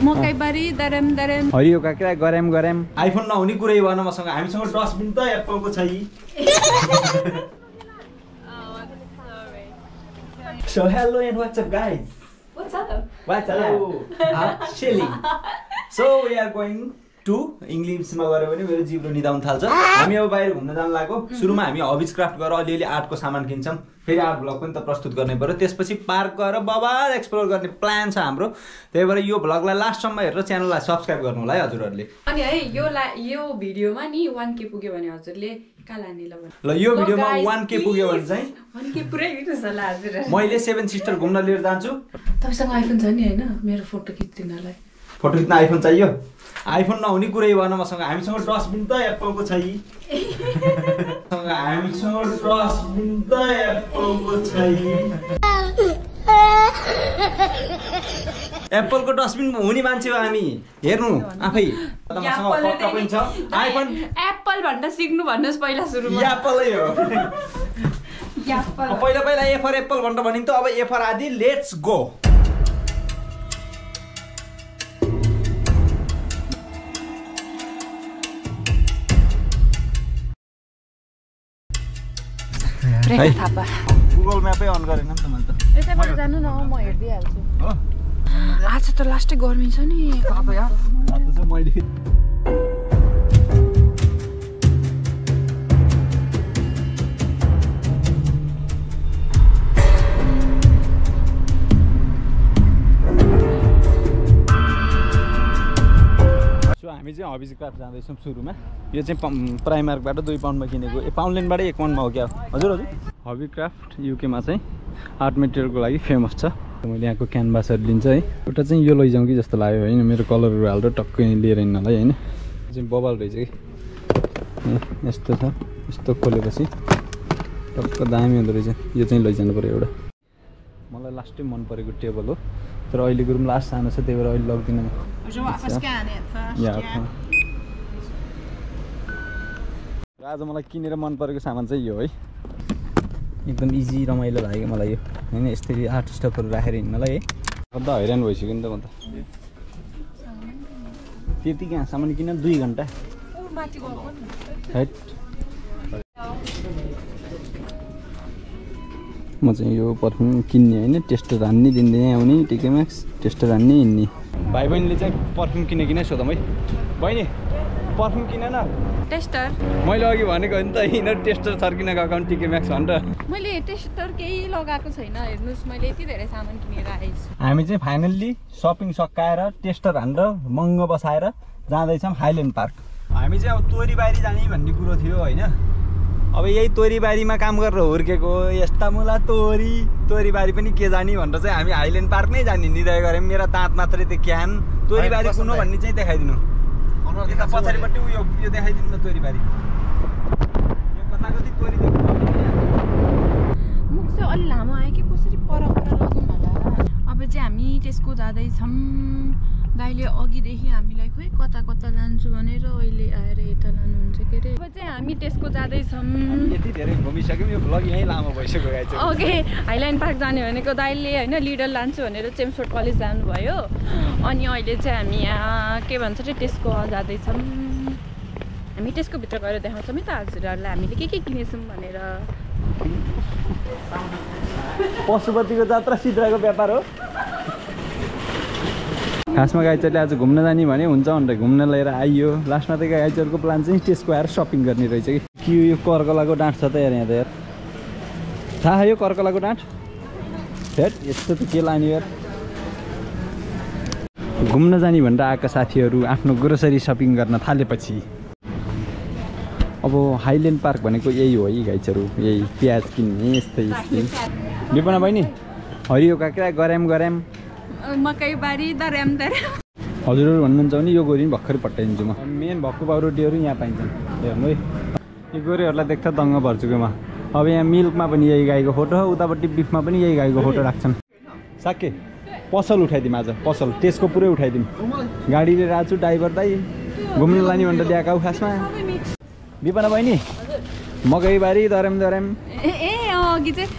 मकैबारी दरम दरम हरियो काक्रा गरम गरम आइफोन नहुने कुरै भएन मसँग हामीसँग डस्टबिन त एप्पलको छ यी So hello and what's up guys? What's up? What's up? I'm chilling. So we are going to English मा गरे भने मेरो जिब्रो निदाउन थाल्छ हामी अब बाहिर घुम्न जान लाग्यो सुरुमा हामी हबिज क्राफ्ट गरेर अलिअलि आर्टको सामान किन्छौं फेरि आर्ट भ्लग पनि त प्रस्तुत गर्ने पर्यो त्यसपछि पार्क गएर बाबा एक्सप्लोर गर्ने प्लान छ हाम्रो त्यही भएर यो भ्लगलाई लास्टसम्म हेरेर च्यानललाई सब्स्क्राइब गर्नु होला है हजुरहरुले अनि है यो भिडियोमा नि 1k पुग्यो भने हजुरले कालानी ल यो भिडियोमा 1k पुग्यो भने चाहिँ 1k पुरै हिँड्नु छ होला हजुर मैले 7 सिस्टर घुम्न लिएर जान्छु तपाईसँग आइफोन छ नि हैन मेरो फोटो खिच्दिनलाई फोटो खिच्न आइफोन चाहियो आइफोन नहुने कुरै भएन मसँग हामीसँग डस्टबिन त एप्पलको छ यी हामीसँग डस्टबिन त एप्पलको छ यी एप्पलको डस्टबिन हुने मान्छे हो हामी हेर्नु आफै मसँग पक्का पनि छ आइफोन एप्पल भन्न सिक्नु भन्नुस् पहिला सुरुमा एप्पलै हो एप्पल पहिला ए फर एप्पल भनेर भनिन्छ अब ए फर आदि लेट्स गो थापा गुगल म्यापै अन गरेन नि त मैले त यतैबाट जानु न म हेर्दिहाल्छु हो आज त लास्टै गर्मी छ नि अब यार आज चाहिँ मैले हामी चाहिँ हबिज क्राफ्ट जाँदैछौँ सुरुमा यो चाहिँ प्राइमार्कबाट 2 पाउन्डमा किनेको पाउन्डल्यान्डबाट 1 पाउन्डमा हो क्या हजुर हबी क्राफ्ट युकेमा चाहिँ आर्ट मेटेरियलको लागि फेमस छ मैले यहाँको क्यानभासहरू लिन्छ है एउटा चाहिँ यो लैजाउँ कि जस्तो लाग्यो होइन मेरो कलरहरू हालेर टक्कै लिएर हिँड्नलाई होइन यो चाहिँ बबल रहेछ कि यस्तो छ यस्तो खोलेपछि टक्क दामी हुँदो रहेछ यो चाहिँ लैजानु पऱ्यो एउटा मलाई लास्टै मन परेको टेबल हो तर अहिलेको रुम लास्ट सानो छ त्यही भएर अहिले लग्दिनँ म आज मलाई किनेर मन परेको सामान चाहिँ यो है एकदम इजी रमाइलो लाग्यो मलाई यो होइन यस्तै आर्ट स्टफहरू राखेर हिँड्नलाई है अन्त हैरान भइसक्यो नि त म त त्यति कहाँसम्म किन 2 घन्टा म चाहिँ यो पर्फ्युम किन्ने होइन टेस्टर हान्ने दिनदिनै आउने टिके म्याक्स टेस्टर हान्ने हिँड्ने भाइ बहिनीले चाहिँ पर्फ्युम किन सोधौँ है बहिनी पर्फ्युम किन न टेस्टर मैले अघि भनेको नि त यिनीहरू टेस्टर छर्किन गएको टिके म्याक्स भनेर मैले टेस्टर केही लगाएको छैन हेर्नुस् मैले यति धेरै सामान किनेर आएछु हामी चाहिँ फाइनल्ली सपिङ सकाएर टेस्टर हानेर महँगो बसाएर जाँदैछौँ हाइल्यान्ड पार्क हामी चाहिँ अब तोरीबारी जाने भन्ने कुरो थियो होइन अब यही तोरीबारीमा काम गरेर हुर्केको यस्ता मुला तोरीबारी पनि के जाने भनेर चाहिँ हामी हाइल्यान्ड पार्क नै जाने निर्णय गऱ्यौँ मेरो दाँत मात्रै त्यो क्यान तोरीबारी कुन हो भन्ने चाहिँ देखाइदिनु यता पछाडिपट्टि उयो देखाइदिनु न तोरीबारी यो कता कति तोरी देख्नु मुख चाहिँ अलि लामो आयो कि कसरी पर लगौँ होला अब चाहिँ हामी त्यसको जाँदैछौँ दाइले अघिदेखि हामीलाई खोइ कता लान्छु भनेर अहिले आएर यता लानुहुन्छ के अरे अब चाहिँ हामी त्यसको जाँदैछौँ यति धेरै घुमिसक्यौँ यो भ्लग यहीँ लामो भइसक्यो गाइस अघि हाइल्यान्ड पार्क जाने भनेको दाइले होइन लिडर लान्छु भनेर चेम्सफोर्ड कलेज जानुभयो अनि अहिले चाहिँ हामी यहाँ के भन्छ अरे त्यसको जाँदैछौँ हामी त्यसको भित्र गएर देखाउँछौँ है त हजुरहरूलाई हामीले के किनेछौँ भनेर पशुपतिको जात्रा सिद्राको व्यापार हो खासमा गाइचरले आज घुम्न जाने भने हुन्छ भनेर घुम्न लिएर आइयो लास्टमा त गाइचरको प्लान चाहिँ त्यसको आएर सपिङ गर्ने रहेछ कि यो कर्कलाको डाँठ छ त यार यहाँ त यार थाहा यो कर्कलाको डाँठ हेट यस्तो त के लाने यार घुम्न जाने भनेर आएका साथीहरू आफ्नो ग्रोसरी सपिङ गर्न थालेपछि अब हाइल्यान्ड पार्क भनेको यही हो है गाइचहरू यही प्याज किन्ने यस्तै विपना बहिनी हरियो काक्रा गरम मकैबारी दरम हजुरहरू भन्नुहुन्छ भने यो गोरी भर्खरै पठाइदिन्छु म मेन भक्कु पाउरोटीहरू यहाँ पाइन्छन् हेर्नु है यो गोरीहरूलाई देख्छ दङ्ग भर्चुकोमा अब यहाँ मिल्कमा पनि यही गाईको फोटो हो उतापट्टि बिफमा पनि यही गाईको फोटो राख्छन् साके पसल उठाइदिउँ आज पसल त्यसको पुरै उठाइदिउँ गाडीले राख्छु ड्राइभर दाइ घुम्न लाने भनेर ल्याएको खासमा विपना बहिनी मकैबारी दरम अघि चाहिँ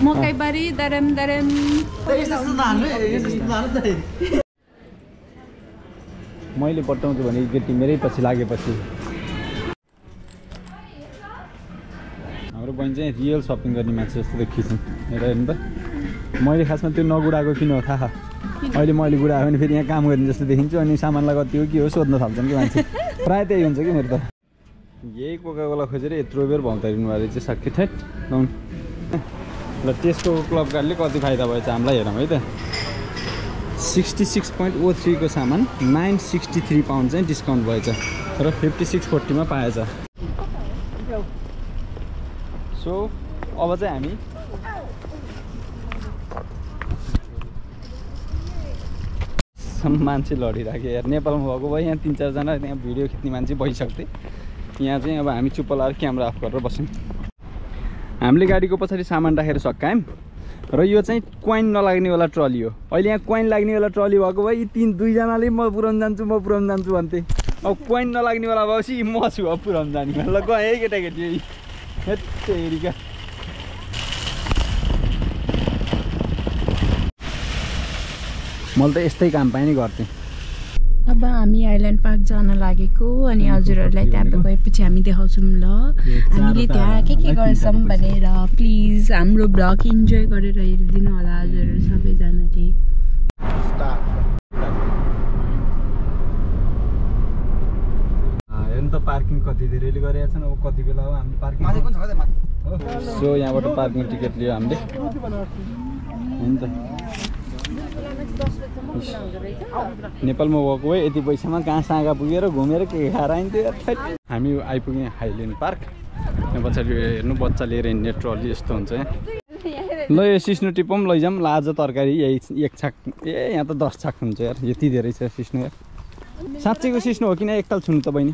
मकैबारी दरम मैले पट्याउँछु भने केटी मेरै पछि लागेपछि हाम्रो बहिनी चाहिँ रियल सपिङ गर्ने मान्छे जस्तो देखिन्छ हेर हेर्नु त मैले खासमा त्यो नगुडाएको किन हो थाहा अहिले मैले गुडायो भने फेरि यहाँ काम गर्ने जस्तो देखिन्छु अनि सामानलाई कति हो के हो सोध्न थाल्छन् कि मान्छे प्रायः त्यही हुन्छ कि मेरो त यही कोकाकोला खोजेर यत्रो बेर भौतारिनु भएर चाहिँ साक्कै ठेट ल टेस्को क्लब कार्डले कति फाइदा भएछ हामीलाई हेरौँ है त 66.03 को सामान 963 पाउन्ड चाहिँ डिस्काउन्ट भएछ र 5640 मा पाएछ सो अब चाहिँ हामी मान्छे लडिराख्यो यार नेपालमा भएको भए यहाँ 3-4 जना त्यहाँ भिडियो खिच्ने मान्छे भइसक्थे यहाँ चाहिँ अब हामी चुप्प लाएर क्यामेरा अफ गरेर बस्यौँ हामीले गाडीको पछाडि सामान राखेर सकायौँ र यो चाहिँ कोइन नलाग्नेवाला ट्रली हो अहिले यहाँ कोइन लाग्नेवाला ट्रली भएको भए यी दुईजनाले म पुऱ्याउनु जान्छु भन्थे अब कोइन नलाग्नेवाला भएपछि म छु अब पुऱ्याउनु जाने ल गएँ केटाकेटी हेरिका मैले त यस्तै काम पाएँ नि गर्थेँ अब हामी आइल्यान्ड पार्क जान लागेको अनि हजुरहरूलाई त्यहाँ गएपछि हामी देखाउँछौँ ल हामीले त्यहाँ के गर्छौँ भनेर प्लिज हाम्रो ब्लग इन्जोय गरेर हेरिदिनु होला हजुरहरू सबैजनाले हेर्नु त पार्किङ कति धेरैले गरेका छन् अब कति बेला हो हामीले पार्किङ सो यहाँबाट पार्किङ टिकट लियो हामीले होइन त नेपालमा गएको भए यति पैसामा कहाँ साँगा पुगेर घुमेर के खाएर आइन्थ्यो हामी आइपुग्यौँ हाइल्यान्ड पार्क यहाँ पछाडि हेर्नु बच्चा लिएर हिँड्ने ट्रली यस्तो हुन्छ ल यो सिस्नो टिप्पो पनि लैजाउँ ल आज तरकारी यही 1 छाक यहाँ त 10 छाक हुन्छ यार यति धेरै छ सिस्नो यार साँच्चैको सिस्नो हो किन एकताल छुनु त बहिनी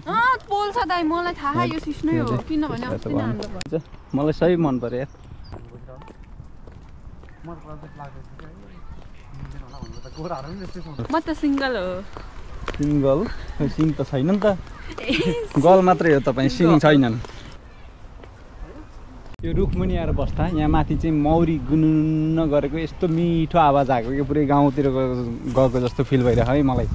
पोल्छ दाइ मलाई थाहा यो सिस्नै हो किनभने मलाई सही मन पर्यो यार म त सिंगल हो सिंगल सिङ त छैन नि त गल मात्रै हो तपाईँ सिङ छैनन् यो रुखमुनि आएर बस्दा यहाँ माथि चाहिँ मौरी गुनुन्न गरेको यस्तो मिठो आवाज आएको कि पुरै गाउँतिर गएको जस्तो फिल भइरहेको है मलाई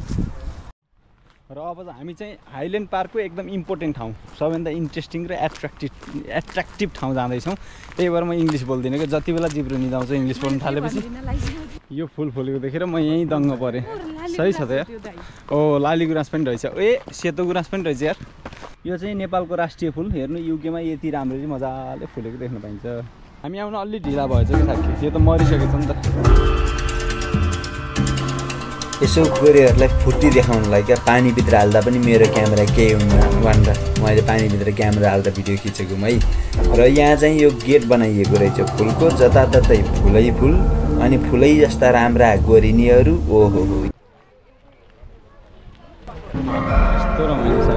र अब हामी चाहिँ हाइल्यान्ड पार्कको एकदम इम्पोर्टेन्ट ठाउँ सबैभन्दा इन्ट्रेस्टिङ र एट्र्याक्टिभ ठाउँ जाँदैछौँ त्यही भएर म इङ्ग्लिस बोल्दिनँ कि जति बेला जिब्रो निदाउँछ इङ्ग्लिस बोल्नु थालेपछि यो फुल फुलेको देखेर म यहीँ दङ्ग परेँ सही छ त यार ओ लाली गुराँस पनि रहेछ सेतो गुराँस पनि रहेछ यार यो चाहिँ नेपालको राष्ट्रिय फुल हेर्नु युकेमा यति राम्ररी मजाले फुलेको देख्न पाइन्छ हामी आउन अलि ढिला भएछ कि साथी यो त मरिसकेको छ नि त यसो गोरेहरूलाई फुर्ती देखाउनलाई क्या पानीभित्र हाल्दा पनि मेरो क्यामेरा केही हुन्न भनेर मैले पानीभित्र क्यामेरा हाल्दा भिडियो खिचेको है र यहाँ चाहिँ यो गेट बनाइएको रहेछ फुलको जताततै फुलै फुल अनि फुलै जस्ता राम्रा गोरिनीहरू ओहो यस्तो रमाइलो छ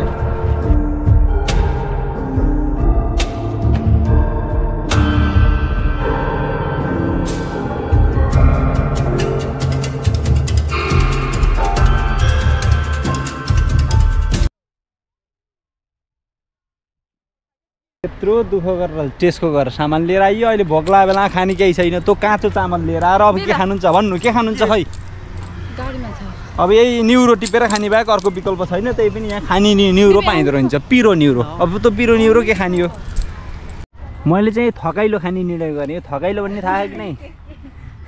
यत्रो दुःख गरेर टेस्को गरेर सामान लिएर आइयो अहिले भोक लागेको बेला खाने केही छैन तँ काँचो चामल लिएर आएर अब के खानुहुन्छ भन्नु के खानुहुन्छ खै अब यही निउरो टिपेर खाने बाहेक अर्को विकल्प छैन त्यही पनि यहाँ खाने निउरो पाइँदो रहेछ पिरो निउरो अब त पिरो निउरो के खाने हो मैले चाहिँ थकाइलो खाने निर्णय गरेँ थकाइलो भन्ने थाहा कि नै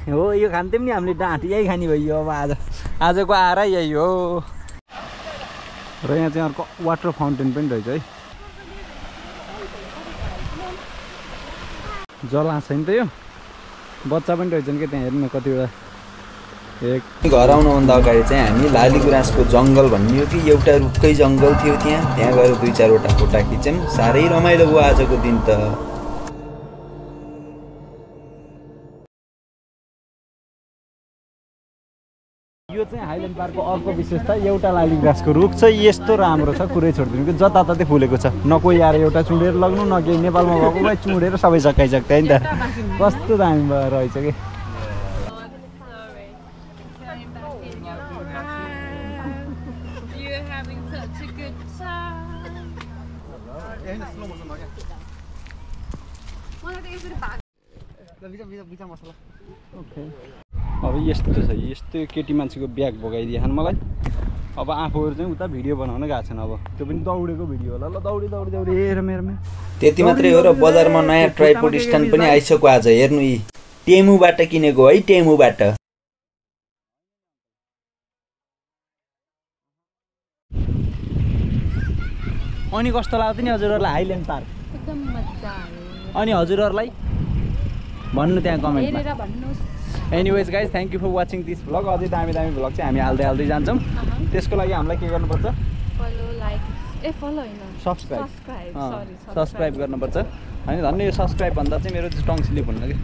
हो यो खान्थ्यौँ नि हामीले डाँट यही खाने भयो अब आजको आएर यही हो र यहाँ चाहिँ अर्को वाटर फाउन्टेन पनि रहेछ है जल हाँस्छ नि त यो बच्चा पनि रहेछन् कि त्यहाँ हेर्नु कतिवटा घर आउनुभन्दा अगाडि चाहिँ हामी लाली गुराँसको जङ्गल भन्ने हो कि एउटा रुखकै जङ्गल थियो त्यहाँ गएर 2-4 वटा फोटा खिच्यौँ साह्रै रमाइलो भयो आजको दिन त यो चाहिँ हाइल्यान्ड पार्कको अर्को विशेषता एउटा लाली गुराँसको रुख चाहिँ यस्तो राम्रो छ कुरै छोडिदिनु कि जताततै फुलेको छ न कोही आएर एउटा चुडेर लग्नु न केही नेपालमा भएको भए चुडेर सबै सकाइसक्थ्यो नि त कस्तो दामी रहेछ कि अब यस्तो छ यस्तो केटी मान्छेको ब्याग भगाइदिएछन् मलाई अब आफूहरू चाहिँ उता भिडियो बनाउन गएको छैन अब त्यो पनि दौडेको भिडियो होला ल दौडी दौडी दौडी हेर मेरोमा त्यति मात्रै हो र बजारमा नयाँ ट्राइपोड स्ट्यान्ड पनि आइसक्यो आज हेर्नु यी टेमुबाट किनेको है टेमुबाट अनि कस्तो लाग्थ्यो नि हजुरहरूलाई हाइल्यान्ड पार्क एकदम मजा आयो अनि हजुरहरूलाई भन्नु त्यहाँ कमेन्टमा हेरेर भन्नुहोस् anyways guys thank you for watching this vlog अझै दामी दामी भ्लग चाहिँ हामी हाल्दै जान्छौँ त्यसको लागि हामीलाई के गर्नुपर्छ फलो लाइक ए फलो होइन सब्सक्राइब सब्सक्राइब सब्सक्राइब गर्नुपर्छ होइन धन्य यो सब्सक्राइब भन्दा चाहिँ मेरो टङ स्लिप हुन्न कि